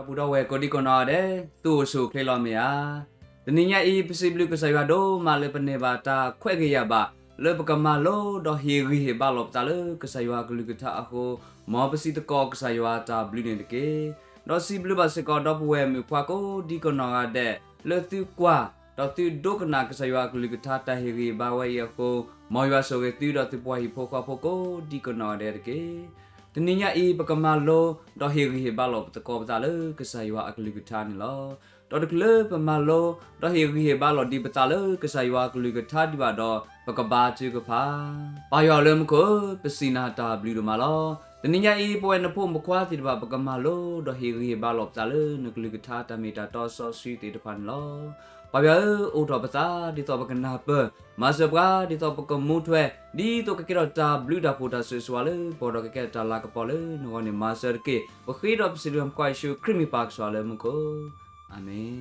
ဒီပုၢ်ဝဲၢ်ကိးဒံကနီၢ်ဂၤဒဲး, သူၣ်အိၣ်ဆူၣ်အိၣ်ချ့လီၤမ့ၢ်ဧါ. တနံၤညါအံၤ ပစံးဘျုးကစၢ်ယွၤဒိၣ်မးလၢပန့ၢ်ဘၣ်တၢ်ခွဲးဂ့ၤယာ်ဘၣ် လၢပကမၤလိဒီးဟ့ၣ်ဂံၢ်ဟ့ၣ်ဘါလိာ်ပသးလၢကစၢ်ယွၤအကလုၢ်ကထါအဃိ, မ်ပစံးသကိးကစၢ်ယွၤတၢ်ဘျုးန့ၣ်တက့ၢ်. ဒီးစံးဘျုးဘၣ်စ့ၢ်ကီးဒီပုၢ်ဝဲၢ်မုၣ်ခွါကိးဒံကနီၢ်ဂၤဒဲး လၢသုကွၢ် ဒီးသုဒိကနၣ်ကစၢ်ယွၤအကလုၢ်ကထါတၢ်ဟ့ၣ်ဂံၢ်ဟ့ၣ်ဘါဝဲအံၤအဃိ, မ်ယွၤဆိၣ်ဂ့ၤသုဒီးသုပှၤဟံၣ်ဖိဃီဖိကိးဒံကနီၢ်ဂၤဒဲးတက့ၢ်. တနံၤညါအံၤ ပကမၤလိဒီးဟ့ၣ်ဂံၢ်ဟ့ၣ်ဘါလိာ်ပသကိးပသးလၢကစၢ်ယွၤအကလုၢ်ကထါန့ၣ်လီၤ. ဒီးတချုးလၢပမၤလိ ဒီးဟ့ၣ်ဂံၢ်ဟ့ၣ်ဘါလိာ်ဒံးပသးလၢကစၢ်ယွၤအကလုၢ်ကထါဒံးဘၣ်ဒီး ပကဘါထုကဖၣ်. ပၢ်ယွၤလၢမူခိၣ်ဧၢ, ပစံးနၤတၢ်ဘျုးဒိၣ်မးလီၤ. တနံၤညါအံၤ ပဝဲနဖိမုၣ်ခွါသ့ၣ်တဖၣ် ပကမၤလိဒီးဟ့ၣ်ဂံၢ်ဟ့ၣ်ဘါလိာ်ပသးလၢနကလုၢ်ကထါတၢ်မ့ၢ်တၢ်တီစီဆှံသ့ၣ်တဖၣ်န့ၣ်လီၤ. ပၢ်ယွၤဧၢ, အိးထီၣ်ပသးဒ်သိးပကနၢ်ပၢၢ်, မၤစၢၤပှၤဒ်သိးပကမူထွဲ, ဒ်သိးကကဲထီၣ်တၢ်ဘျုးတၢ်ဖှိၣ်တၢ်ဆိၣ်ဂ့ၤဆိၣ်ဝါလၢပဂီၢ်ဒီးကကဲထီၣ်တၢ်လၤကပီၤလၢနဂီၢ်န့ၣ် မၤစၢၤတက့ၢ်. ပဃ့ဒီးပစံးဘျုးမုၣ်ခွါယ့ၣ်ၡူးခရံာ်မ့ၢ်ပၢ်ကစၢ်လၢမူခိၣ်, အၤမ့ၣ်.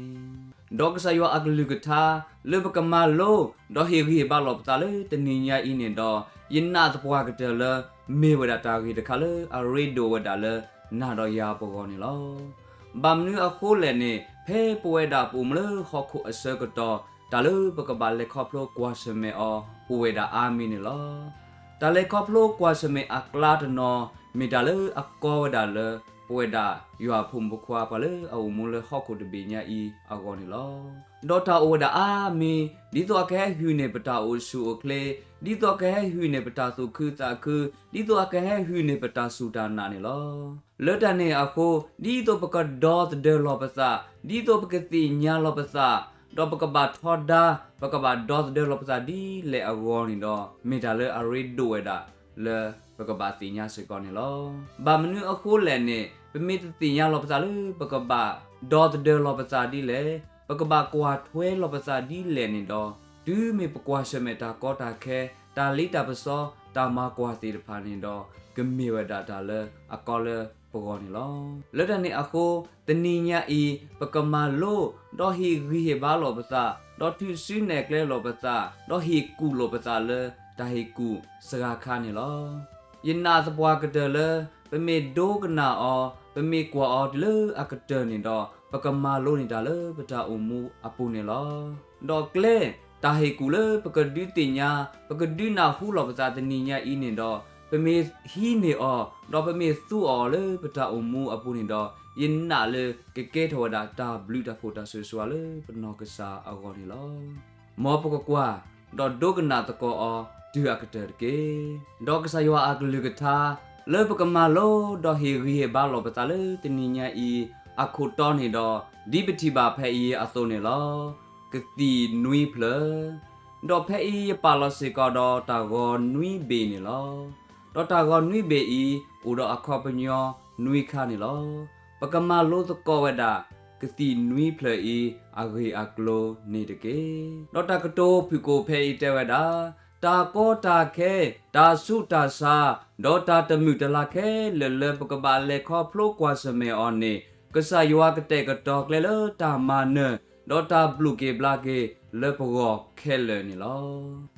ဒီးကစၢ်ယွၤအကလုၢ်ကထါ လၢပကမၤလိ ဒီးဟ့ၣ်ဂံၢ်ဟ့ၣ်ဘါလိာ်ပသးလၢတနံၤညါအံၤန့ၣ်ဒီး, ယနာ်သပှၢ်ကတၢၢ်လၢ မ့ၢ်ဝဲဒၣ်တၢ်ဂ့ၢ်တခါလၢအရ့ဒိၣ်ဝဲဒၣ်လၢနၤဒီးယၤပဂီၢ်န့ၣ်လီၤ. ဘၣ်မနုၤအဃိလဲၣ်န့ၣ်, ဖဲပဝဲဒၣ်ပအိၣ်မူလၢဟီၣ်ခိၣ်အဆၢကတီၢ်, တၢ်လၢပကဘၣ်လဲၤခီဖျိကွၢ်ဆၢၣ်မဲာ်အီၤ အိၣ်ဝဲဒၣ်အါမံၤန့ၣ်လီၤ. တၢ်လဲၤခီဖျိကွၢ်ဆၢၣ်မဲာ်အကျါတနီၤ မ့ၢ်တၢ်လၢအကီဝဲဒၣ်လၢ ပဝဲဒၣ်ယွၤအဖိမုၣ်ဖိခွါပှၤလၢအအိၣ်မူလၢဟီၣ်ခိၣ်တဘ့ၣ်ညါအံၤအဂီၢ်န့ၣ်လီၤ. ဒီးတၢ်အိၣ်ဝဲဒၣ်အါမံၤ ဒ်သိးအကဟဲဟုၣ်န့ၢ်ပတၢ်အိၣ်ဆူၣ်အိၣ်ချ့, ဒ်သိးအကဟဲဟုၣ်န့ၢ်ပတၢ်သူၣ်ခုသးခု, ဒ်သိးအကဟဲဟုၣ်န့ၢ်ပတၢ်စူၢ်တၢ်နာ်န့ၣ်လီၤ. လၢတၢ်န့ၣ်အဃိ, ဒ်သိးပကဒီသဒၢလီၤပသး, ဒ်သိးပကသ့ၣ်ညါလီၤပသး, ဒီးပကဘၣ်ထီဒါ, ပကဘၣ်ဒီသဒၢလီၤပသးဒ်လဲၣ်အဂီၢ်န့ၣ်ဒီး, မ့ၢ်တၢ်လၢအရ့ဒိၣ်ဝဲဒၣ်လၢပကဘၣ်သ့ၣ်ညါစ့ၢ်ကီးန့ၣ်လီၤ. ဘၣ်မနုၤအဃိလဲၣ်န့ၣ်, ပမ့ၢ်တသ့ၣ်ညါလီၤပသးလၢပကဘၣ်ဒီသဒၢလီၤပသးဒ်လဲၣ်, ပကဘၣ်ကွၢ်ထွဲလီၤပသးဒ်လဲၣ်န့ၣ်ဒီး, တုၤမ့ၢ်ပကွၢ်ဆၢၣ်မဲာ်တၢ်ကီတၢ်ခဲ, တၢ်လ့တၢ်ပစီ, တၢ်မၤကွၢ်သ့ၣ်တဖၣ်န့ၣ်ဒီး, ကမ့ၢ်ဝဲဒၣ်တၢ်လၢအကီလၢပဂီၢ်န့ၣ်လီၤ. လၢတၢ်န့ၣ်အဃိ, တနံၤညါအံၤ ပကမၤလိ, ဒီးဟ့ၣ်ဂံၢ်ဟ့ၣ်ဘါလိာ်ပသး, ဒီးထုးစုနဲၣ်ကျဲလိာ်ပသး, ဒီးဟ့ၣ်ကူၣ်လိာ်ပသးလၢတၢ်ဟ့ၣ်ကူၣ်စှၤခါန့ၣ်လီၤ. ယနာ်သပှၢ်ကတၢၢ်လၢ ပမ့ၢ်ဒိကနၣ်အီၤ, ပမ့ၢ်ကွၢ်အီၤတုၤလၢအကတၢၢ်န့ၣ်ဒီး, ပကမၤလိန့ၢ်တၢ်လၢပတၢ်အိၣ်မူအပူၤန့ၣ်လီၤ. ဒီးကျဲ, တၢ်ဟ့ၣ်ကူၣ်လၢပကဒုးသ့ၣ်ညါ, ပကဒုးနၢ်ဟူလီၤပသးတနံၤညါအံၤန့ၣ်ဒီး, ပမ့ၢ်ဟံးန့ၢ်အီၤ, ဒီးပမ့ၢ်သူအီၤလၢပတၢ်အိၣ်မူအပူၤန့ၣ်ဒီး, ယနာ်လၢကကဲထီၣ်ဝဲဒၣ်တၢ်ဘျုးတၢ်ဖှိၣ်တၢ်ဆိၣ်ဂ့ၤဆိၣ်ဝါလၢပနီၢ်ကစၢ်အဂီၢ်န့ၣ်လီၤ. မ်ပကကွၢ်, ဒီးဒိကနၣ်သကိးအီၤတုၤအကတၢၢ်တက့ၢ်. ဒီးကစၢ်ယွၤအကလုၢ်ကထါ လၢပကမၤလိ, ဒီးဟ့ၣ်ဂံၢ်ဟ့ၣ်ဘါလိာ်ပသးလၢတနံၤညါအံၤ, အခိၣ်တီန့ၣ်ဒီး, ဒ်ပထံၣ်ဘၣ်ဖဲအံၤအသိးန့ၣ်လီၤ. ကသံၣ်နွံဖျၢၣ်, ဒီးဖဲအံၤယပာ်လီၤစ့ၢ်ကီးဒီးတၢ်ဂီၤနွံဘ့ၣ်န့ၣ်လီၤ. ဒီးတၢ်ဂီၤနွံဘ့ၣ်အံၤ အိၣ်ဒီးအခီပညီနွံခါန့ၣ်လီၤ. ပကမၤလိသကိးဝဲဒၣ် ကသံၣ်နွံဖျၢၣ်အံၤအဂ့ၢ်အကျိၤန့ၣ်တက့ၢ်. ဒီးတၢ်ကတိၤဖုၣ်ကိာ်ဖဲအံၤတဲဝဲဒၣ်, တၢ်ကီတၢ်ခဲ, တၢ်ဆူးတၢ်ဆါ, ဒီးတၢ်တမုာ်တလၤခဲလၢာ်လၢပကဘၣ်လဲၤခီဖျိကွၢ်ဆၢၣ်မဲာ်အီၤန့ၣ်, ကစၢ်ယွၤကတဲာ်ကတီၤကျဲလၢတၢ်မၤနၢၤ, ဒီးတၢ်ဘျုးက့ၤဘျါက့ၤလၢပဂီၢ်ခဲလၢာ်န့ၣ်လီၤ.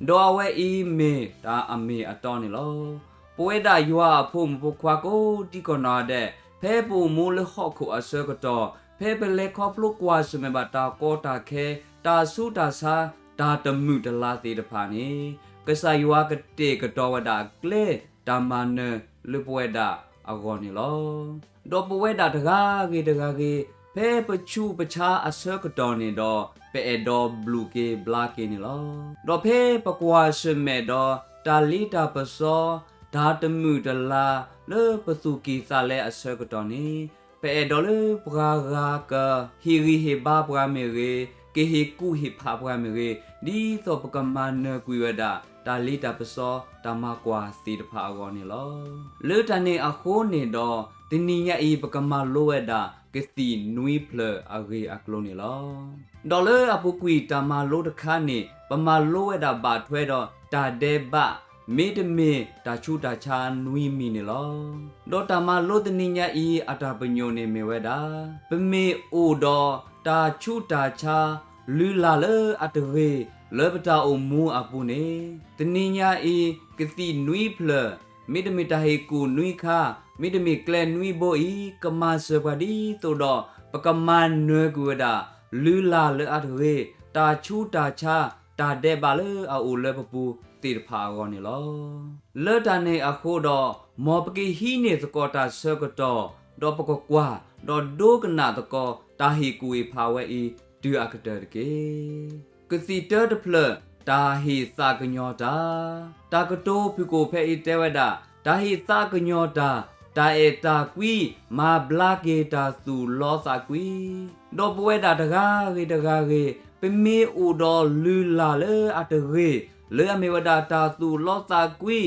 ဒီးအဝဲအံၤမ့ၢ်တၢ်အမ့ၢ်အတီန့ၣ်လီၤ. ပဝဲဒၣ်ယွၤအဖိမုၣ်ဖိခွါကိးဒံကနီၢ်ဒဲး, ဖဲပအိၣ်မူလၢဟီၣ်ခိၣ်အဆၢကတီၢ်, ဖဲပလဲၤခီဖျိကွၢ်ဆၢၣ်မဲာ်ဘၣ်တၢ်ကီတၢ်ခဲ, တၢ်ဆူးတၢ်ဆါ, တၢ်တမုာ်တလၤသ့ၣ်တဖၣ်န့ၣ်, ကစၢ်ယွၤကတဲာ်ကတီၤဝဲဒၣ်ကျဲတၢ်မၤနၢၤလၢပဝဲဒၣ်အဂီၢ်န့ၣ်လီၤ. ဒီးပဝဲဒၣ်တဂၤဂ့ၤတဂၤဂ့ၤ, ဖဲပဆူးပဆါအဆၢကတီၢ်န့ၣ်ဒီး, ပအဲၣ်ဒိးဘျုးက့ၤဘျါက့ၤန့ၣ်လီၤ. ဒီးဖဲပကွၢ်ဆၢၣ်မဲာ်ဒီးတၢ်လ့တၢ်ပစီ, တၢ်တမုာ်တလၤလၢပသူၣ်ကံၢ်သးလဲအဆၢကတီၢ်န့ၣ်, ပအဲၣ်ဒိးလၢပှၤဂၤကဟ့ၣ်ဂံၢ်ဟ့ၣ်ဘါပှၤမ့ၢ်ဂ့ၤ, ကဟ့ၣ်ကူၣ်ဟ့ၣ်ဖးပှၤမ့ၢ်ဂ့ၤ, ဒ်သိးပကမၤနၢၤကွံာ်ဝဲဒၣ် တၢ်လ့တၢ်ပစီတၢ်မၤကွၢ်သ့ၣ်တဖၣ်အဂီၢ်န့ၣ်လီၤ. လၢတၢ်န့ၣ်အဃိန့ၣ်ဒီး, တနံၤညါအံၤပကမၤလိဝဲဒၣ် ကသံၣ်နွံဖျၢၣ်အဂ့ၢ်အကျိၤန့ၣ်လီၤ. ဒီးလၢအပူၤကွံာ်တၢ်မၤလိတခါန့ၣ်, ပမၤလိဝဲဒၣ်ဘၣ်ထွဲဒီးတၢ်ဒဲးဘး, မ့တမ့ၢ်တၢ်ဆူးတၢ်ဆါနွံမံၤန့ၣ်လီၤ. ဒီးတၢ်မၤလိတနံၤညါအံၤအတၢ်ပညိၣ်န့ၣ်မ့ၢ်ဝဲဒၣ်, ပမ့ၢ်အိၣ်ဒီးတၢ်ဆူးတၢ်ဆါ လုၢ်လၢ်လၢအတဂ့ၤလၢပတၢ်အိၣ်မူအပူၤန့ၣ်, တနံၤညါအံၤ ကသံၣ်နွံဖျၢၣ်, မ့တမ့ၢ်တၢ်ဟ့ၣ်ကူၣ်နွံခါ, မ့တမ့ၢ်ကျဲနွံဘိအံၤ, ကမၤစၢၤပှၤဒ်သိးဒီး ပကမၤနၢၤကွံာ်ဝဲဒၣ် လုၢ်လၢ်လၢအတဂ့ၤ, တၢ်ဆူးတၢ်ဆါ, တၢ်ဒဲးဘးလၢအအိၣ်လၢပပူၤသ့ၣ်တဖၣ်အဂီၢ်န့ၣ်လီၤ. လၢတၢ်န့ၣ်အဃိဒီး, မ်ပကဟံးန့ၢ်သကိးတၢ်ဆၢကတီၢ်, ဒီးပကကွၢ်, ဒီးဒိကနၣ်သကိး တၢ်ဟ့ၣ်ကူၣ်အံၤဖးဝဲအံၤ တုၤအကတၢၢ်တက့ၢ်. ကသံၣ်တၢတဖျၢၣ်, တၢ်ဟ့ၣ်သးကညီၤတၢ်. တၢ်ကတိၤဖုၣ်ကိာ်ဖဲအံၤတဲဝဲဒၣ်, တၢ်ဟ့ၣ်သးကညီၤတၢ်, တၢ်အဲၣ်တၢ်ကွံ မၤဘျါက့ၤတၢ်သူၣ်လီသးကွံ. ဒီးပဝဲဒၣ်တဂၤဂ့ၤတဂၤဂ့ၤ, ပမ့ၢ်အိၣ်ဒီးလုၢ်လၢ်လၢအတဂ့ၤ, လၢအမ့ၢ်ဝဲဒၣ်တၢ်သူၣ်လီသးကွံ,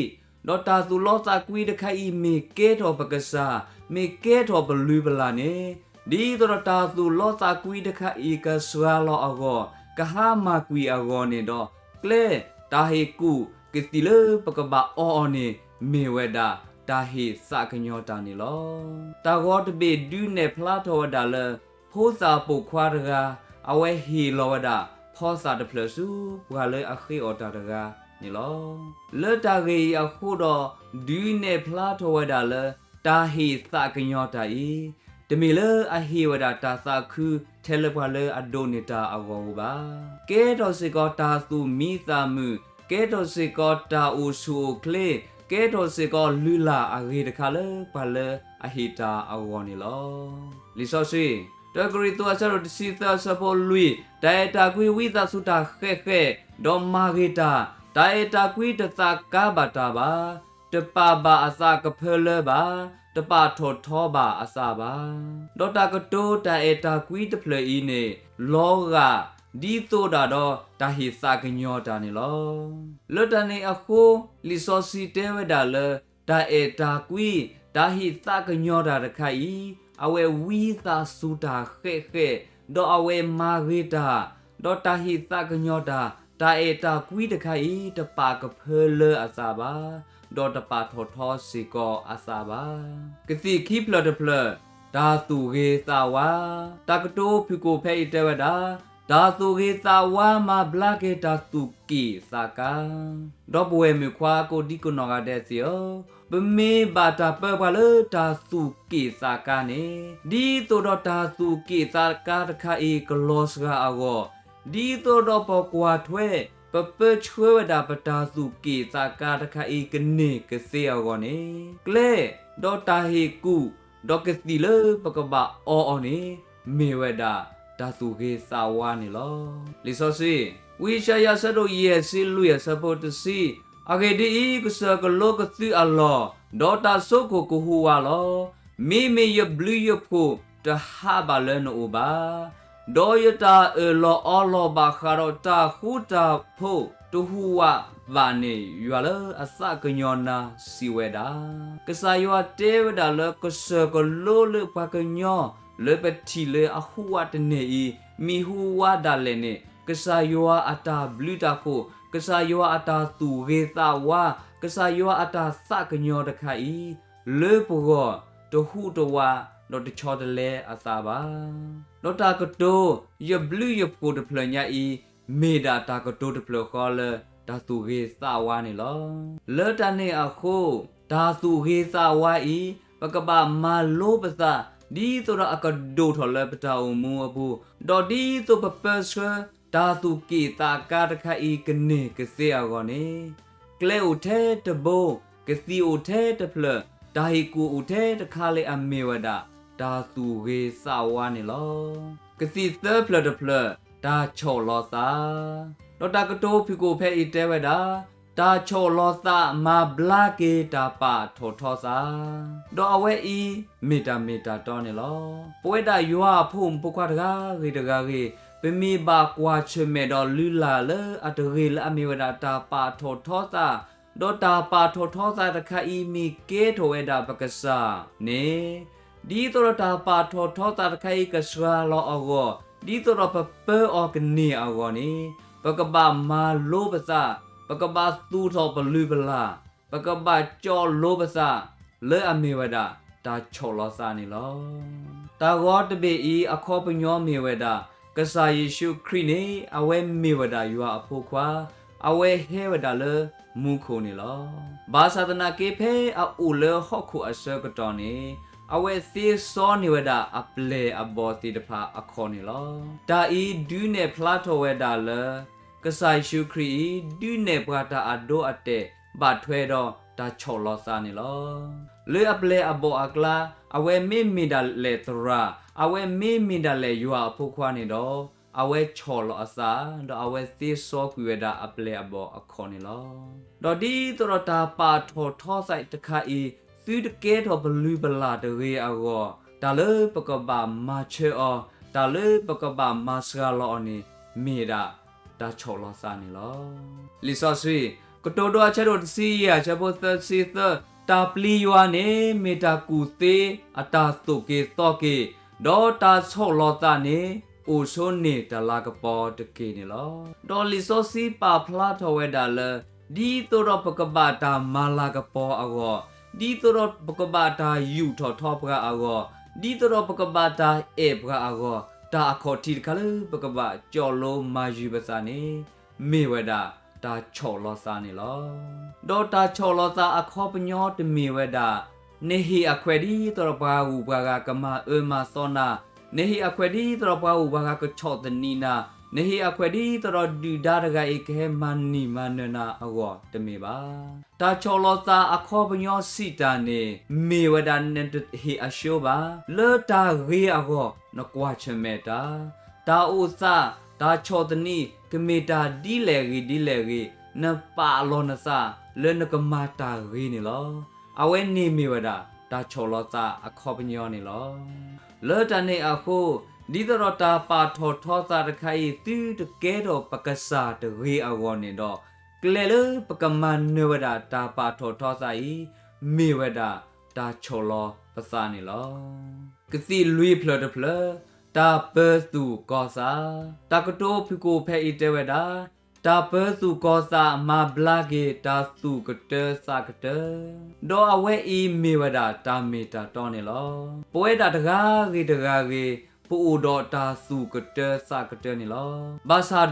ဒီးတၢ်သူၣ်လီသးကွံတခါအံၤ မ့ၢ်ကဲထီၣ်ပကစၢ်, မ့ၢ်ကဲထီၣ်ပလုၢ်ပလၢ်န့ၣ်, ဒ်သိးဒီးတၢ်သူၣ်လီသးကွံတခါအံၤ ကစှၤလီၤအဂီၢ်, ကဟါမၢ်ကွံာ်အဂီၢ်န့ၣ်ဒီး, ကျဲ, တၢ်ဟ့ၣ်ကူၣ်ကသံၣ်လၢပကဘၣ်အီအီၤန့ၣ် မ့ၢ်ဝဲဒၣ်တၢ်ဟ့ၣ်သးကညီၤတၢ်န့ၣ်လီၤ. တၢ်ဂီၤတဘ့ၣ် ဒုးနဲၣ်ဖျါထီၣ်ဝဲဒၣ်လၢ ဖိသၣ်ပိာ်ခွါတဂၤ, အဝဲဟ့ၣ်လီၤဝဲဒၣ် ဖီသၣ်တဖျၢၣ်ဆူပှၤလၢအဃ့အီၣ်တၢ်တဂၤန့ၣ်လီၤ. လၢတၢ်ဂ့ၢ်အံၤအဃိဒီး, ဒုးနဲၣ်ဖျါထီၣ်ဝဲဒၣ်လၢ တၢ်ဟ့ၣ်သးကညီၤတၢ်အံၤ, တမ့ၢ်လၢအဟ့ၣ်ဝဲဒၣ်တၢ်သးခု ထဲလၢပှၤလၢအဒိးန့ၢ်တၢ်အဂီၢ်ဧိၤဘၣ်. ကဲထီၣ်စ့ၢ်ကီးတၢ်သူၣ်မံသးမုာ်, ကဲထီၣ်စ့ၢ်ကီးတၢ်အိၣ်ဆူၣ်အိၣ်ချ့, ကဲထီၣ်စ့ၢ်ကီးလုၢ်လၢ်အဂ့ၤတခါလၢပှၤလၢအဟ့ၣ်တၢ်အဂီၢ်န့ၣ်လီၤ. လံာ်စီဆှံ, တၢကရံၣ်သူး အဆၢဒိၣ်တဆံသၢ အဆၢဖိလွံၢ်, တၢ်အဲၣ်တၢ်ကွံဝံသးစူၤတၢ်ဃဲးဃဲး, ဒီးမၤဂ့ၤတၢ်, တၢ်အဲၣ်တၢ်ကွံတသးကါဘၣ်တၢ်ဘၣ်, တပာ်ဘၣ်အသးကဖၢလၢဘၣ်, တပာ်ထီၣ်ထီဘၣ်အသးဘၣ်. ဒီးတၢ်ကတိၤတၢ်အဲၣ်တၢ်ကွံတဖျၢၣ်အံၤန့ၣ် လီၤဂာ်ဒ်သိးဒၣ်ဒီးတၢ်ဟ့ၣ်သးကညီၤတၢ်န့ၣ်လီၤ. လၢတၢ်န့ၣ်အဃိ, လံာ်စီဆှံတဲဝဲဒၣ်လၢ တၢ်အဲၣ်တၢ်ကွံ, တၢ်ဟ့ၣ်သးကညီၤတၢ်တခါအံၤ, အဝဲဝံသးစူၤတၢ်ဃဲးဃဲး, ဒီးအဝဲမၤဂ့ၤတၢ်, ဒီးတၢ်ဟ့ၣ်သးကညီၤတၢ်, တၢ်အဲၣ်တၢ်ကွံတခါအံၤ တပာ်ကဖၢလၢအသးဘၣ်, ဒီးတပာ်ထီၣ်ထီစ့ၢ်ကီးအသးဘၣ်. ကသံၣ်ခံဖျၢၣ်တဖျၢၣ်, တၢ်သူၣ်ဂ့ၤသးဝါ, တၢ်ကတိၤဖုၣ်ကိာ်ဖဲအံၤတဲဝဲဒၣ်, တၢ်သူၣ်ဂ့ၤသးဝါမၤဘျါက့ၤတၢ်သူၣ်က့ၣ်သးကါ ဒီပုၢ်ဝဲၢ်မုၣ်ခွါကိးဒံကိးနီၢ်ဂၤဒဲးသ့ၣ်ဧၢ, ပမ့ၢ်ဘၣ်တၢ်ပၢပှၤလၢတၢ်သူၣ်က့ၣ်သးကါန့ၣ်, ဒ်သိးဒီးတၢ်သူၣ်က့ၣ်သးကါတခါအံၤကလီၤစှၤအဂီၢ်, ဒ်သိးဒီးပကွၢ်ထွဲ, ပပၢဆှၢဝဲဒၣ်ပတၢ်သူၣ်က့ၣ်သးကါတခါအံၤ ကန့ၢ်ကသ့အဂီၢ်န့ၣ်, ကျဲ, ဒီးတၢ်ဟ့ၣ်ကူၣ်, ဒီးကသံၣ်လၢပကဘၣ်အီအီၤန့ၣ်, မ့ၢ်ဝဲဒၣ်တၢ်သူၣ်ဂ့ၤသးဝါန့ၣ်လီၤ. လံာ်စီဆှံ, ဝံယၡါယၤ အဆၢဒိၣ်ယဲၢ်ဆံလွံၢ် အဆၢဖိတဆံ, အဂ့ၢ်ဒ်အံၤ, ကစၢၢ်ကလိကသုးအလီၢ်, ဒီးတၢ်စိခိၣ်ကဟူးဝးလီၤ. မ့မ့ၢ်ယဘျုးယဖှိၣ်တဟးဘၣ်လၢနအိၣ်ဘၣ်, ဒီးယတၢ်အၢၣ်လီၤအီလီၤဘၣ်ဃးဒီးတၢ်ဃူတၢ်ဖိးတဟူးဝးဘၣ်န့ၣ်, ယွၤလၢအသးကညီၤနၤစံးဝဲဒၣ်. ကစၢ်ယွၤတဲဝဲဒၣ်လၢကစၢၢ်ကလိလၢပှၤကညီလၢပထံၣ်လၢအဟူးဝးတန့ၢ်အံၤ, မ့ၢ်ဟူးဝးဒၣ်လဲာ်န့ၣ်, ကစၢ်ယွၤအတၢ်ဘျုးတၢ်ဖှိၣ်, ကစၢ်ယွၤအတၢ်သူၣ်ဂ့ၤသးဝါ, ကစၢ်ယွၤအတၢ်သးကညီၤတခါအံၤ, လၢပဂီၢ်တဟူးတဝး, ဒီးတဆီတလဲအသးဘၣ်. ဒီးတၢ်ကတိၤယဘျုးယဖှိၣ်တဖျၢၣ်ညါအံၤ, မ့ၢ်ဒၣ်တၢ်ကတိၤတဖျၢၣ်ဃီလၢတၢ်သူၣ်ဂ့ၤသးဝါန့ၣ်လီၤ. လၢတၢ်န့ၣ်အဃိ, တၢ်သူၣ်ဂ့ၤသးဝါအံၤ, ပကဘၣ်မၤလိပသး, ဒ်သိးဒီးအကဒိၣ်ထီၣ်လၢပတၢ်အိၣ်မူအပူၤ, ဒီးဒ်သိးပပၢဆှၢတၢ်သူၣ်က့ၣ်သးကါတခါအံၤကန့ၢ်ကသ့အဂီၢ်န့ၣ်, ကျဲအိၣ်ထဲတဘိ, ကသံၣ်အိၣ်ထဲတဖျၢၣ်, တၢ်ဟ့ၣ်ကူၣ်အိၣ်ထဲတခါလၢအမ့ၢ်ဝဲဒၣ်, တၢ်သူၣ်ဂ့ၤသးဝါန့ၣ်လီၤ. ကသံၣ်သၢဖျၢၣ်တဖျၢၣ်, တၢ်ဆီၣ်လီၤသး, ဒီးတၢ်ကတိၤဖုၣ်ကိာ်ဖဲအံၤတဲဝဲဒၣ်, တၢ်ဆီၣ်လီၤသးမၤဘျါက့ၤတၢ်ပာ်ထီၣ်ထီသး, ဒီးအဝဲအံၤမ့ၢ်တၢ်မ့ၢ်တၢ်တီန့ၣ်လီၤ. ပဝဲဒၣ်ယွၤအဖိမုၣ်ဖိခွါတဂၤဂ့ၤတဂၤဂ့ၤ, ပမ့ၢ်ဘၣ်ကွၢ်ဆၢၣ်မဲာ်ဒီးလုၢ်လၢ်လၢအတဂ့ၤလၢအမ့ၢ်ဝဲဒၣ်တၢ်ပာ်ထီၣ်ထီသး, ဒီးတၢ်ပာ်ထီၣ်ထီသးတခါအံၤမ့ၢ်ကဲထီၣ်ဝဲဒၣ်ပကစၢ်န့ၣ်, ဒ်သိးဒီးတၢ်ပာ်ထီၣ်ထီသးတခါအံၤကစှၤလီၤအဂီၢ်, ဒ်သိးဒီးပပၢအီၤကန့ၢ်အဂီၢ်န့ၣ်, ပကဘၣ်မၤလိပသး, ပကဘၣ်သူၣ်ထီၣ်ပလုၢ်ပလၢ်, ပကဘၣ်ကၠီၣ်လိပသး, လၢအမ့ၢ်ဝဲဒၣ်တၢ်ဆီၣ်လီၤသးန့ၣ်လီၤ. တၢ်ဂီၤတဘ့ၣ်အံၤအခီပညီမ့ၢ်ဝဲဒၣ်, ကစၢ်ယ့ၣ်ၡူးခရံာ်န့ၣ် အဝဲမ့ၢ်ဝဲဒၣ်ယွၤအဖိခွါ, အဝဲဟဲဝဲဒၣ်လၢမူခိၣ်န့ၣ်လီၤ. ဘၣ်ဆၣ်သနာ်က့ဖဲအအိၣ်လၢဟီၣ်ခိၣ်အဆၢကတီၢ်န့ၣ်, အဝဲသ့စီန့ၢ်ဝဲဒၣ်အပျဲၢ်အဘီၣ်သ့ၣ်တဖၣ်အခီၣ်န့ၣ်လီၤ. တၢ်အံၤဒုးနဲၣ်ဖျါထီၣ်ဝဲဒၣ်လၢ ကစၢ်ယ့ၣ်ၡူးခရံာ်အံၤ ဒုးနဲၣ်ပှၤတၢ်အဒိအတဲာ် ဘၣ်ထွဲဒီးတၢ်ဆီၣ်လီၤသးန့ၣ်လီၤ. လၢအပျဲၢ်အဘီၣ်အကျါ အဝဲမ့မ့ၢ်ဒၣ်လဲာ်သရၣ်, အဝဲမ့မ့ၢ်ဒၣ်လဲာ်ယွၤအဖိခွါန့ၣ်ဒီး အဝဲဆီၣ်လီၤအသး, ဒီးအဝဲသ့စီကွံာ်ဝဲဒၣ်အပျဲၢ်အဘီၣ်အခီၣ်န့ၣ်လီၤ. ဒီးဒ်သိးဒီးတၢ်ပာ်ထီၣ်ထီသးတခါအံၤ သုတကဲထီၣ်ပလုၢ်ပလၢ်တဂ့ၤအဂီၢ်, တၢ်လၢပကဘၣ်မၤဆၢအီၤ, တၢ်လၢပကဘၣ်မၤစှၤလီၤအီၤန့ၣ် မ့ၢ်ဒၣ်တၢ်ဆီၣ်လီၤသးန့ၣ်လီၤ. လံာ်စီဆှံ ကတိၤဒိအဆၢဒိၣ်တဆံယဲၢ် အဆၢဖိသၢဆံသၢ, တၢ်ပျံၤယွၤန့ၣ် မ့ၢ်တၢ်ကူၣ်သ့အတၢ်သိၣ်က့ၤသီက့ၤ, ဒီးတၢ်ဆီၣ်လီၤသးန့ၣ် အိၣ်ဆိန့ၢ်တၢ်လၤကပီၤတက့ၢ်န့ၣ်လီၤ. ဒီးလံာ်စီဆှံပာ်ဖျါထီၣ်ဝဲဒၣ်လၢ ဒ်သိးဒီးပကဘၣ်တၢ်မၤလၤကပီၤအဂီၢ်, ဒ်သိးဒီးပကဘၣ်တၢ်ယူးထီၣ်ထီပှၤအဂီၢ်, ဒ်သိးဒီးပကဘၣ်တၢ်အဲၣ်ပှၤအဂီၢ်, တၢ်အခီၣ်ထံးတခါလၢပကဘၣ်ကၠီၣ်လိမၤယုၤပသးန့ၣ် မ့ၢ်ဝဲဒၣ်တၢ်ဆီၣ်လီၤသးန့ၣ်လီၤ. ဒီးတၢ်ဆီၣ်လီၤသးအခီပညီတမ့ၢ်ဝဲဒၣ် နဟ့ၣ်အခွဲးဒ်သိးဒီးပှၤဂုၤပှၤဂၤကမၤအၢမၤသီနၤ, နဟ့ၣ်အခွဲးဒ်သိးဒီးပှၤဂုၤပှၤဂၤကဆီၣ်သနံးနၤ, နဟ့ၣ်အခွဲးဒ်သိးဒီးဒုၣ်ဒါတဂၤအံၤကဟဲမၤနံၣ်မၤနၢၤနၤအဂီၢ်တမ့ၢ်ဘၣ်. တၢ်ဆီၣ်လီၤသးအခီပညီစံးတၢ်န့ၣ် မ့ၢ်ဝဲဒၣ်နတဟ့ၣ်အဆှိဘၣ်. လၢတၢ်ဂ့ၤအဂီၢ် နကွၢ်ဆၢၣ်မဲာ်တၢ်, တၢ်အိၣ်သး, တၢ်ဆီၣ်သနံး ကမ့ၢ်တၢ်ဒ်လဲၣ်ဂ့ၤဒ်လဲၣ်ဂ့ၤ, နပာ်လီၤနသးလၢနကမၤတၢ်ဂ့ၤန့ၣ်လီၤ. အဝဲန့ၣ်မ့ၢ်ဝဲဒၣ်တၢ်ဆီၣ်လီၤသးအခီပညီန့ၣ်လီၤ. လၢတၢ်န့ၣ်အဃိ, ဒ်သိးဒီးတၢ်ပာ်ထီၣ်ထီသးတခါအံၤ သုတကဲထီၣ်ပကစၢ်တဂ့ၤအဂီၢ်န့ၣ်ဒီး, ကျဲလၢပကမၤနၢၤဝဲဒၣ်တၢ်ပာ်ထီၣ်ထီသးအံၤ မ့ၢ်ဝဲဒၣ်တၢ်ဆီၣ်လီၤပသးန့ၣ်လီၤ. ကသံၣ်လွံၢ်ဖျၢၣ်တဖျၢၣ်, တၢ်ပၢၤသူၣ်ကီၤသး. တၢ်ကတိၤဖုၣ်ကိာ်ဖဲအံၤတဲဝဲဒၣ်, တၢ်ပၢၤသူၣ်ကီၤသးမၤဘျါက့ၤတၢ်သူၣ်ကတၢသးကတၢ, ဒီးအဝဲအံၤမ့ၢ်ဝဲဒၣ်တၢ်မ့ၢ်တၢ်တီန့ၣ်လီၤ. ပဝဲဒၣ်တဂၤဂ့ၤတဂၤဂ့ၤ ပအိၣ်ဒီးတၢ်သူၣ်ကတၢသးကတၢန့ၣ်လီၤ. ဘၣ်ဆၣ်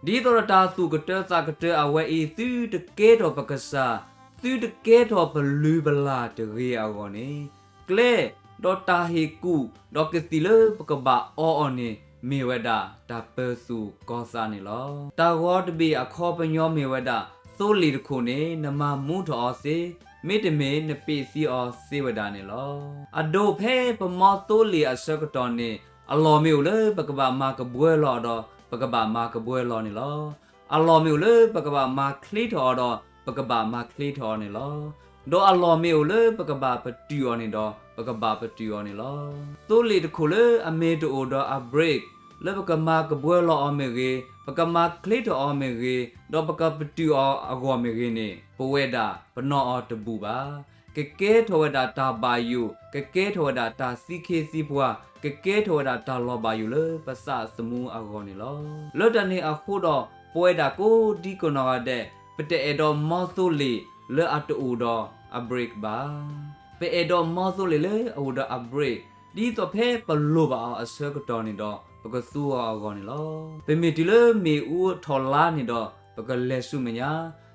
ဒီး ဒ်သိးဒီးတၢ်သူၣ်ကတၢသးကတၢအဝဲအံၤ သုတကဲထီၣ်ပကစၢ်, သုတကဲထီၣ်ပလုၢ်ပလၢ်တဂ့ၤအဂီၢ်န့ၣ်, ကျဲ, ဒီးတၢ်ဟ့ၣ်ကူၣ်, ဒီးကသံၣ်လၢပကဘၣ်အီအီၤန့ၣ် မ့ၢ်ဝဲဒၣ်တၢ်ပၢၤသူၣ်ကီၤသးန့ၣ်လီၤ. တၢ်ဂီၤတဘ့ၣ်အခီပညီမ့ၢ်ဝဲဒၣ် သိလ့ၣ်တခိၣ်န့ၣ် နမၤမူထီၣ်အီၤသ့, မ့တမ့ၢ်နပ့းသံအီၤသ့ဝဲဒၣ်န့ၣ်လီၤ. အဒိၣ်ဖဲပမီသိလ့ၣ်အဆၢကတီၢ်န့ၣ် အလီၢ်မ့ၢ်အိၣ်လၢပကဘၣ်မၤကဘှၢလီၤအီၤဒီး ပကဘၣ်မၤကဘှၢလီၤန့ၣ်လီၤ. အလီၢ်မ့ၢ်အိၣ်လၢပကဘၣ်မၤချ့ထီၣ်အီၤဒီး ပကဘၣ်မၤချ့ထီၣ်အီၤန့ၣ်လီၤ. ဒီးအလီၢ်မ့ၢ်အိၣ်လၢပကဘၣ်ပတုာ်အီၤန့ၣ်ဒီး ပကဘၣ်ပတုာ်အီၤန့ၣ်လီၤ. သိလ့ၣ်တခိၣ်လၢအမ့ၢ်တအိၣ်ဒီးအ brake လၢပကမၤကဘှၢလီၤအီၤမ့ၢ်ဂ့ၤ, ပကမၤချ့ထီၣ်အီၤမ့ၢ်ဂ့ၤ, ဒီးပကပတုာ်အီၤအဂီၢ်မ့ၢ်ဂ့ၤန့ၣ် ပဝဲဒၣ်ပနီၣ်အီၤတဘူၣ်ဘၣ်. ကကဲထီၣ်ဝဲဒၣ်တၢ်ဘၣ်ယိၣ်, ကကဲထီၣ်ဝဲဒၣ်တၢ်သံခ့သံပှၤ, ကကဲထီၣ်ဝဲဒၣ်တၢ်လီၤဘၣ်ယိၣ်လၢပသးသမူအဂီၢ်န့ၣ်လီၤ. လၢတၢ်န့ၣ်အဃိဒီး ပဝဲဒၣ်ကိးဒံကနီၢ်ဂၤဒဲး ပတအဲၣ်ဒိးမီသိလ့ၣ်လၢအတအိၣ်ဒီးအ brake ဘၣ်. ပအဲၣ်ဒိးမီသိလ့ၣ်လၢအအိၣ်ဒီးအ brake ဒ်သိးဖဲပလိၣ်ဘၣ်အီၤအဆၢကတီၢ်န့ၣ်ဒီး ပကသူအီၤအဂီၢ်န့ၣ်လီၤ. ပမ့ၢ်တုၤလၢမ့ၣ်အူထီၣ်လါန့ၣ်ဒီး ပကလဲၤဆူမဲာ်ညါ,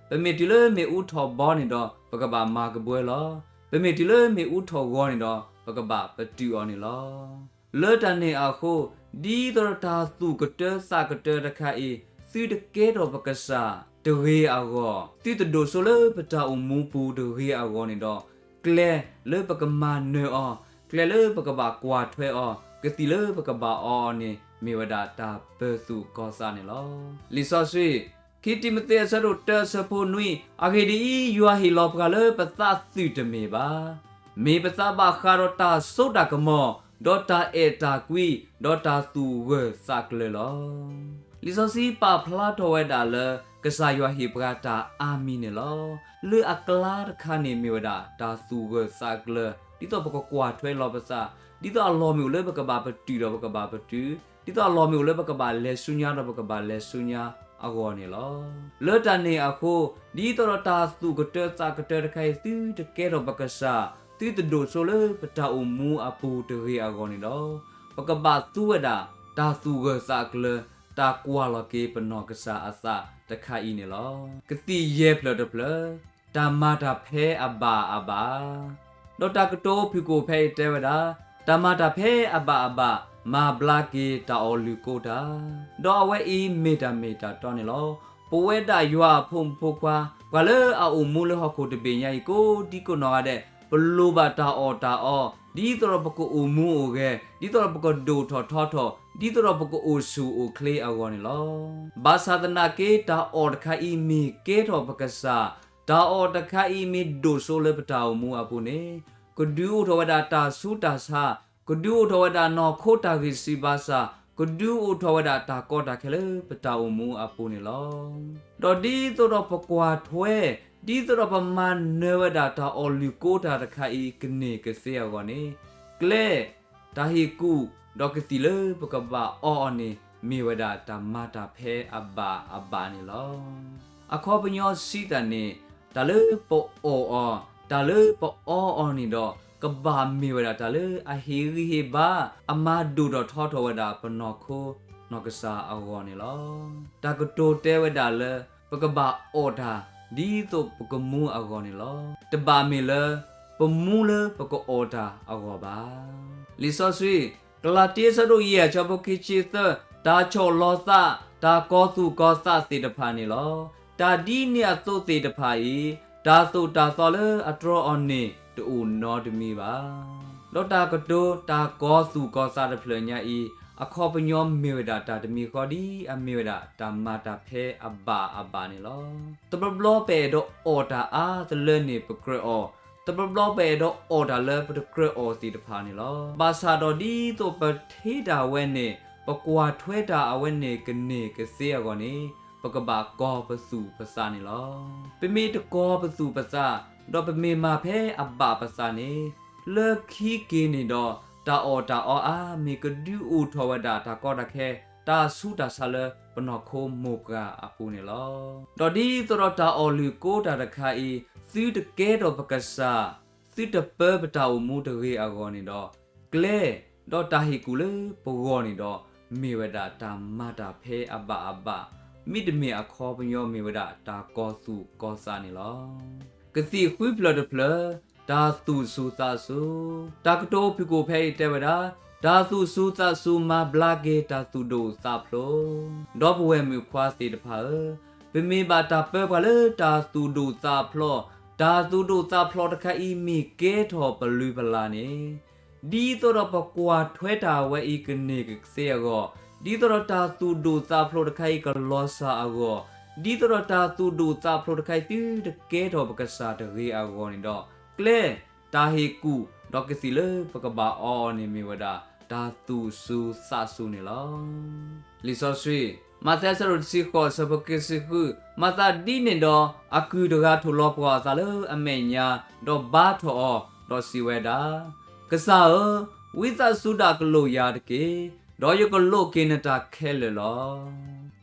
ပမ့ၢ်တုၤလၢမ့ၣ်အူထီၣ်ဘီန့ၣ်ဒီး ပကဘၣ်မၤကဘှၢလီၤ, ပမ့ၢ်တုၤလၢမ့ၣ်အူထီၣ်ဂီၤန့ၣ်ဒီး ပကဘၣ်ပတုာ်အီၤန့ၣ်လီၤ. လၢတၢ်န့ၣ်အဃိ, ဒ်သိးဒီးတၢ်သူၣ်ကတၢသးကတၢတခါအံၤ သုတကဲထီၣ်ပကစၢ်တဂ့ၤအဂီၢ်, သုတဒိၣ်စိလၢပတၢ်အိၣ်မူပူၤတဂ့ၤအဂီၢ်န့ၣ်ဒီး, ကျဲလၢပကမၤနၢၤအီၤ, ကျဲလၢပကဘၣ်ကွၢ်ထွဲအီၤ, ကသံၣ်လၢပကဘၣ်အီအီၤန့ၣ် မ့ၢ်ဝဲဒၣ်တၢ်ပၢၤသူၣ်ကီၤသးန့ၣ်လီၤ. လံာ်စီဆှံ, ခံတံၤမသ့းအဆၢဒိၣ်တၢအဆၢဖိနွံ, အဂ့ၢ်ဒ်အံၤ, ယွၤဟ့ၣ်လီၤပှၤလၢပသးသုးတမ့ၢ်ဘၣ်. မ့ၢ်ပသးဘၣ်ဃးဒီးတၢ်စိတၢ်ကမီၤ, ဒီးတၢ်အဲၣ်တၢ်ကွံ, ဒီးတၢ်သူၣ်ဂၢၢ်သးကျၢၤလီၤ. လံာ်စီဆှံပာ်ဖျါထီၣ်ဝဲဒၣ်လၢ ကစၢ်ယွၤဟ့ၣ်ပှၤတၢ်အါမံၤန့ၣ်လီၤ. လၢအကျါတခါန့ၣ်မ့ၢ်ဝဲဒၣ်တၢ်သူၣ်ဂၢၢ်သးကျၢၤ, ဒ်သိးပကကွၢ်ထွဲလီၤပသး, ဒ်သိးအလီၢ်မ့ၢ်အိၣ်လၢပကဘၣ်ပတုာ်ဒီးပကဘၣ်ပတုာ်, ဒ်သိးအလီၢ်မ့ၢ်အိၣ်လၢပကဘၣ်လဲၤဆူညါဒီးပကဘၣ်လဲၤဆူညါအဂီၢ်န့ၣ်လီၤ. လၢတၢ်န့ၣ်အဃိ, ဒ်သိးဒီးတၢ်သူၣ်ကတၢသးကတၢတခါအံၤ သုတကဲထီၣ်ပကစၢ်, သုတဒိၣ်စိလၢပတၢ်အိၣ်မူအပူၤတဂ့ၤအဂီၢ်န့ၣ်ဒီး, ပကဘၣ်သူဝဲဒၣ်တၢ်သူၣ်ဂၢၢ်သးကျၢၤ, တၢ်ကွၢ်လီၤက့ၤပနီၢ်ကစၢ်အသးတခါအံၤန့ၣ်လီၤ. ကသံၣ်ယဲၢ်ဖျၢၣ်တဖျၢၣ်, တၢ်မၤတၢ်ဖဲအဘၣ်အဘၣ်. ဒီးတၢ်ကတိၤဖုၣ်ကိာ်ဖဲအံၤတဲဝဲဒၣ်, တၢ်မၤတၢ်ဖဲအဘၣ်အဘၣ် မၤဘျါက့ၤတၢ်အီၣ်လုၢ်ကိတၢ်, ဒီးအဝဲအံၤမ့ၢ်တၢ်မ့ၢ်တၢ်တီန့ၣ်လီၤ. ပဝဲဒၣ်ယွၤအဖိမုၣ်ဖိခွါ ပှၤလၢအအိၣ်မူလၢဟီၣ်ခိၣ်တဘ့ၣ်ညါအံၤ ကိးဒံကိးနီၢ်ဂၤဒဲး ပလိၣ်ဘၣ်တၢ်အီၣ်တၢ်အီ, ဒ်သိးဒီးပကအိၣ်မူအိၣ်ဂဲၤ, ဒ်သိးဒီးပကဒိၣ်ထီၣ်ထီထီၣ်, ဒ်သိးဒီးပကအိၣ်ဆူၣ်အိၣ်ချ့အဂီၢ်န့ၣ်လီၤ. ဘၣ်ဆၣ်သနာ်က့ တၢ်အီၣ်တခါအံၤမ့ၢ်ကဲထီၣ်ပကစၢ်, တၢ်အီၣ်တခါအံၤမ့ၢ်ဒိၣ်စိလၢပတၢ်အိၣ်မူအပူၤန့ၣ်, ကဒုးအိၣ်ထီၣ်ဝဲဒၣ်တၢ်ဆူးတၢ်ဆါ, ကဒုးအိၣ်ထီၣ်ဝဲဒၣ်နီၢ်ခိတၢ်ဂံၢ်စၢ်ဘါစၢ်, ကဒုးအိၣ်ထီၣ်ဝဲဒၣ်တၢ်ကီတၢ်ခဲလၢပတၢ်အိၣ်မူအပူၤန့ၣ်လီၤ. ဒီးဒ်သိးဒီးပကွၢ်ထွဲ, ဒ်သိးဒီးပမၤနၢၤဝဲဒၣ်တၢ်အီၣ်လုၢ်ကိတၢ်တခါအံၤကန့ၢ်ကသ့အဂီၢ်န့ၣ်, ကျဲ, တၢ်ဟ့ၣ်ကူၣ်, ဒီးကသံၣ်လၢပကဘၣ်အီအီၤန့ၣ် မ့ၢ်ဝဲဒၣ်တၢ်မၤတၢ်ဖဲအဘၣ်အဘၣ်န့ၣ်လီၤ. အခီပညီစံးတၢ်န့ၣ်, တၢ်လၢပအီၣ်အီၤ, တၢ်လၢပအီအီၤန့ၣ်ဒီး ကဘၣ်မ့ၢ်ဝဲဒၣ်တၢ်လၢအဟ့ၣ်ဂံၢ်ဟ့ၣ်ဘါ, အမၤဒိၣ်ထီၣ်ထီထီၣ်ဝဲဒၣ်ပနီၢ်ခိနီၢ်ကစၢ်အဂီၢ်န့ၣ်လီၤ. တၢ်ကတိၤတဲဝဲဒၣ်လၢ ပကဘၣ်အီၣ်တၢ် ဒ်သိးပကမူအဂီၢ်န့ၣ်လီၤ. တဘၣ်မ့ၢ်လၢ ပမူလၢပကအီၣ်တၢ်အဂီၢ်ဘၣ်. လံာ်စီဆှံ, ကလၤတံအဆၢဒိၣ်ယဲၢ်အဆၢဖိခံဆံသၢ, တၢ်ဆီၣ်လီၤသး, တၢ်ကီၤသူၣ်ကီၤသးသ့ၣ်တဖၣ်န့ၣ်လီၤ. တၢ်ဒ်န့ၣ်အသိးသ့ၣ်တဖၣ်အံၤ, တၢ်သိၣ်တၢ်သီလၢအတြီအီၤန့ၣ်တအိၣ်နီတမံၤဘၣ်. ဒီးတၢ်ကတိၤတၢ်ကီၤသူၣ်ကီၤသးတဖျၢၣ်ညါအံၤ, အခီပညီမ့ၢ်ဝဲဒၣ်တၢ်တမံၤဃီဒ်အမ့ၢ်ဝဲဒၣ်တၢ်မၤတၢ်ဖဲအဘၣ်အဘၣ်န့ၣ်လီၤ. တဘျီဘျီပအဲၣ်ဒိးအီၣ်တၢ်အါတလၢန့ၣ် ပကြၢးအီၣ်, တဘျီဘျီပအဲၣ်ဒိးအီၣ်တၢ်လၢပတကြၢးအီၣ်သ့ၣ်တဖၣ်န့ၣ်လီၤ. ဘၣ်ဆၣ်ဒီးဒ်သိးပထ့တၢ်အဝဲန့ၣ် ပကွၢ်ထွဲတၢ်အဝဲန့ၣ်ကန့ၢ်ကသ့အဂီၢ်န့ၣ်, ပကဘၣ်ကီၤပသူၣ်ပသးန့ၣ်လီၤ. ပမ့ၢ်တကီၤပသူၣ်ပသး, ဒီးပမ့ၢ်မၤဖဲအဘၣ်ပသးန့ၣ်, လၢခံက့ၤန့ၣ်ဒီး တၢ်အီၣ်တၢ်အီအါမ့ၢ်ကဒုးအိၣ်ထီၣ်ဝဲဒၣ်တၢ်ကီတၢ်ခဲ, တၢ်ဆူးတၢ်ဆါလၢပနီၢ်ခိမိၢ်ပှၢ်အပူၤန့ၣ်လီၤ. ဒီးဒ်သိးဒီးတၢ်အီၣ်လုၢ်ကိတၢ်တခါအံၤ, သုတကဲထီၣ်ပကစၢ်, သုတပၢပတၢ်အိၣ်မူတဂ့ၤအဂီၢ်န့ၣ်ဒီး, ကျဲ, ဒီးတၢ်ဟ့ၣ်ကူၣ်လၢပဂီၢ်န့ၣ်ဒီး, မ့ၢ်ဝဲဒၣ်တၢ်မၤတၢ်ဖဲအဘၣ်အဘၣ်, မ့တမ့ၢ်အခီပညီမ့ၢ်ဝဲဒၣ်တၢ်ကီၤသူၣ်ကီၤသးန့ၣ်လီၤ. ကသံၣ်ဃုဖျၢၣ်တဖျၢၣ်, တၢ်သူၣ်စူၤသးစူၤ, တၢ်ကတိၤဖုၣ်ကိာ်ဖဲအံၤတဲဝဲဒၣ်, တၢ်သူၣ်စူၤသးစူၤမၤဘျါက့ၤတၢ်သူၣ်ဒိၣ်သးဖျိး, ဒီပုၢ်ဝဲၢ်မုၣ်ခွါသ့ၣ်တဖၣ်ဧၢ, ပမ့ၢ်ဘၣ်တၢ်ပၢပှၤလၢတၢ်သူၣ်ဒိၣ်သးဖျိး, တၢ်သူၣ်ဒိၣ်သးဖျိးတခါအံၤမ့ၢ်ကဲထီၣ်ပလုၢ်ပလၢ်န့ၣ်, ဒ်သိးဒီးပကွၢ်ထွဲတၢ်အဝဲအံၤကန့ၢ်ကသ့အဂီၢ်, ဒ်သိးဒီးတၢ်သူၣ်ဒိၣ်သးဖျိးတခါအံၤကလီၤစၢ်အဂီၢ်, ဒ်သိးဒီးတၢ်သူၣ်ဒိၣ်သးဖျိးတခါအံၤသုတကဲထီၣ်ပကစၢ်တဂ့ၤအဂီၢ်န့ၣ်ဒီး, ကျဲ, တၢ်ဟ့ၣ်ကူၣ်, ဒီးကသံၣ်လၢပကဘၣ်အီအီၤန့ၣ်မ့ၢ်ဝဲဒၣ်တၢ်သူၣ်စူၤသးစူၤန့ၣ်လီၤ. လံာ်စီဆှံ, မးသဲအဆၢဒိၣ်တဆံဃိးအဆၢဖိခံဆံဃု, မၤသးဒ်န့ၣ်ဒီး အကုၢ်တဂၤထိၣ်လီၤပှီၢ်အသးလၢအမဲာ်ညါ, ဒီးဘါထီၣ်အီၤ, ဒီးစံးဝဲဒၣ်, ကစၢ်ဧၢ, ဝံသးစူၤဒၣ်ကလိာ်ယၤတက့ၢ်, ဒီးယကလိးက့ၤနတၢ်ခဲလၢာ်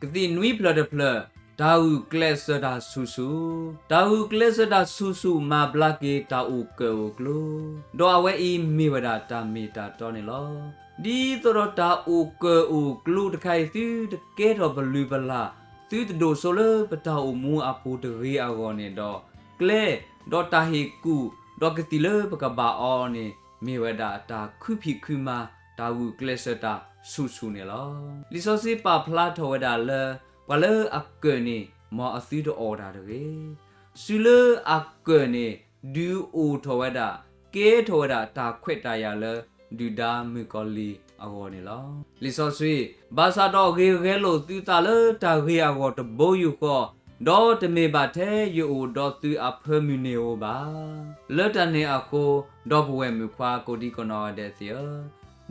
လီၤ. ကသံၣ်နွံဖျၢၣ်တဖျၢၣ်, တၢ်ဂုာ်ကျဲးစၢးတၢ်ဆူၣ်ဆူၣ်, တၢ်ဂုာ်ကျဲးစၢးတၢ်ဆူၣ်ဆူၣ်မၤဘျါက့ၤတၢ်အိၣ်ကၢၣ်အိၣ်ကျူ, ဒီးအဝဲအံၤမ့ၢ်ဝဲဒၣ်တၢ်မ့ၢ်တၢ်တီန့ၣ်လီၤ. ဒ်သိးဒီးတၢ်အိၣ်ကၢၣ်အိၣ်ကျူတခါအံၤသုတကဲထီၣ်ပလုၢ်ပလၢ်, သုတဒိၣ်စိလၢပတၢ်အိၣ်မူအပူၤတဂ့ၤအဂီၢ်န့ၣ်ဒီး, ကျဲ, ဒီးတၢ်ဟ့ၣ်ကူၣ်, ဒီးကသံၣ်လၢပကဘၣ်အီအီၤန့ၣ်, မ့ၢ်ဝဲဒၣ်တၢ်ခုဖံးခုမၤ, တၢ်ဂုာ်ကျဲးစၢးတၢ်ဆူၣ်ဆူၣ်န့ၣ်လီၤ. လံာ်စီဆှံပာ်ဖျါထီၣ်ဝဲဒၣ်လၢ ပှၤလၢအကၢၣ်န့ၣ် မ်အသုတအီၣ်တၢ်တဂ့ၤ. စုလၢအကၢၣ်န့ၣ် ဒုးအိၣ်ထီၣ်ဝဲဒၣ်, ကဲထီၣ်ဝဲဒၣ်တၢ်ခွဲးတၢ်ယာ်လၢ ဒုၣ်ဒါမုၣ်ကီၤလံၢ်အဂီၢ်န့ၣ်လီၤ. လံာ်စီဆှံ, ဘၣ်ဆၣ်ဒီးဂ့ၤဂဲၤလိာ်သုသးလၢတၢ်ဂ့ၤအဂီၢ်တဘိယူၢ်ဃီ, ဒီးတမ့ၢ်ဘၣ်ထဲယအိၣ်ဒီးသုအဖၢမုၢ်န့ၣ်ဧိၤဘၣ်. လၢတၢ်န့ၣ်အဃိ, ဒီပုၢ်ဝဲၢ်မုၣ်ခွါကိးဒံကနီၢ်ဂၤဒဲးသ့ၣ်ဧၢ, ဒ်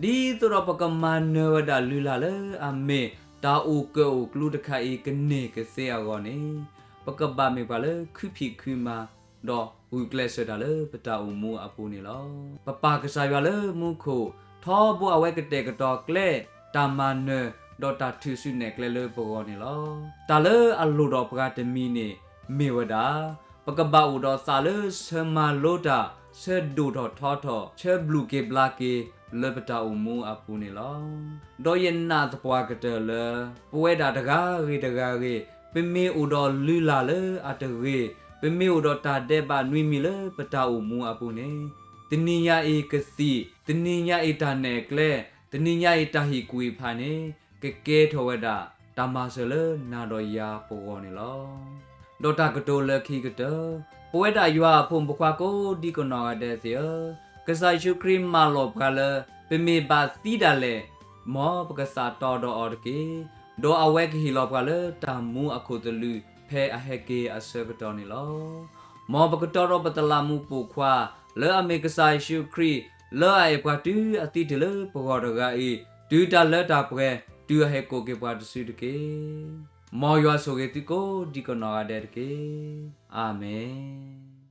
သိးဒီးပကမၤနၢၤဝဲဒၣ်လုၢ်လၢ်လၢအမ့ၢ် တၢ်အိၣ်ကၢၣ်အိၣ်ကျူတခါအံၤကန့ၢ်ကသ့အဂီၢ်န့ၣ်, ပကဘၣ်မ့ၢ်ပှၤလၢခုဖံးခုမၤ, ဒီးဂုာ်ကျဲးစၢးတၢ်လၢပတၢ်အိၣ်မူအပူၤန့ၣ်လီၤ. ပပၢ်ကစၢ်ယွၤလၢမူခိၣ်, ထီဘိအဝဲကတဲာ်ကတီၤကျဲ, တၢ်မၤနၢၤ, ဒီးတၢ်ထုးစုနဲၣ်ကျဲလၢပဂီၢ်န့ၣ်လီၤ. တၢ်လၢအလိၣ်ဒီးပှၤတမံၤန့ၣ် မ့ၢ်ဝဲဒၣ်, ပကဘၣ်အိၣ်ဒီးသးလၢဆၢမၤလိတၢ်, ဆၢဒိၣ်ထီၣ်ထီထီၣ်, ဆၢဘျုးက့ၤဘျါက့ၤလၢပတၢ်အိၣ်မူအပူၤန့ၣ်လီၤ. ဒီးယနာ်သပှၢ်ကတၢၢ်လၢ ပဝဲဒၣ်တဂၤဂ့ၤတဂၤဂ့ၤ, ပမ့ၢ်အိၣ်ဒီးလုၢ်လၢ်လၢအတဂ့ၤ, ပမ့ၢ်အိၣ်ဒီးတၢ်ဒဲးဘးနွံမံၤလၢပတၢ်အိၣ်မူအပူၤန့ၣ်, ပ တနံၤညါအံၤကသံၣ်, တနံၤညါအံၤတၢ်နဲၣ်ကျဲ, တနံၤညါအံၤတၢ်ဟ့ၣ်ကူၣ်ဟ့ၣ်ဖးန့ၣ် ကကဲထီၣ်ဝဲဒၣ် တၢ်မၤစၢၤလၢနၤဒီးယၤပဂီၢ်န့ၣ်လီၤ. ဒီးတၢ်ကတိၤလၢခံကတၢၢ်, ပဝဲဒၣ်ယွၤအဖိမုၣ်ဖိခွါကိးဒံကနီၢ်ဂၤဒဲးသ့ၣ်ဧၢ, ကစၢ်ယ့ၣ်ၡူးခရံာ်မၢလီၤပှၤလၢ ပမ့ၢ်ဘၣ်သံဒၣ်လဲာ် မ်ပကသးတီဒီးအီၤတက့ၢ်. ဒီးအဝဲကဟ့ၣ်လီၤပှၤလၢတၢ်မူအခိၣ်သလုး ဖဲအဟဲက့ၤအဆၢကတီၢ်န့ၣ်လီၤ. မ်ပကတီဒီးပတလးမူးပိာ်ခွါ လၢအမ့ၢ်ကစၢ်ယ့ၣ်ၡူးခရံာ် လၢအအဲၣ်ပှၤတုၤအသံတ့ၢ်လၢပဂီၢ်တဂၤအံၤ တုၤတၢ်လၢတၢ်ပှဲၤ တုၤအဟဲကိးက့ၤပှၤတစုတက့ၢ်. မ်ယွၤဆိၣ်ဂ့ၤသုကိးဒံကနီၢ်ဂၤဒဲးတက့ၢ်. အၤမ့ၣ်.